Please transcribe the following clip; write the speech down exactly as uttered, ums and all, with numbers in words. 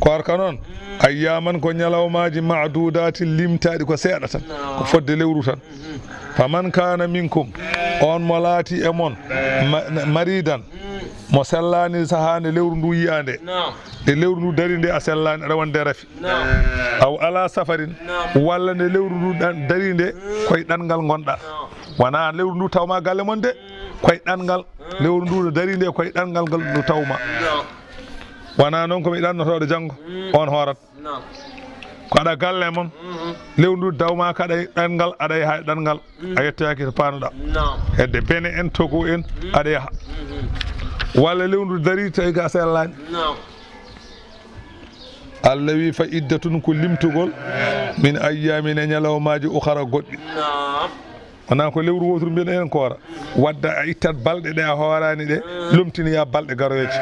Koorka noon, ayyaaman ko ñalawmaaji ma'duudaatin limtaaɗi ko seeɗa tan, ko fodde lewru tan. Faman kaana minkum, on mo laati e mon, ma-, maridan, mo sellaani sahaa nde lewru ndu yiyaa nde, nde lewru ndu dari nde a sellaani, aɗa wonde rafi. Aw ala safarin, walla nde lewru ndu ɗan-, dari nde koye ɗanngal ngonɗa. Wonaa lewru ndu tawma galle mon de, koye ɗanngal. Lewru ndu no dari nde koye ɗanngal ngal ndu tawma. Wonaa noon ko mi ɗannotooɗo janngo, on hoorat. Ko aɗa galle mon, lewru ndu tawma kaɗa e ɗanngal, aɗa yaha e ɗanngal, a yettoyaaki to paanoɗa. Hedde Bene en, Togo en, aɗa yaha. Walla lewru ndu dari tawi ga sellaani. Allah wi fa iddatun ko limtugol min ayyaamin e ñalawmaaji ukhara goɗɗi. Wonaa ko lewru wooturu mbiyen en koora. Wadda a ittat balɗe ɗe a hooraani ɗe, lomtinoya balɗe garoyaaji.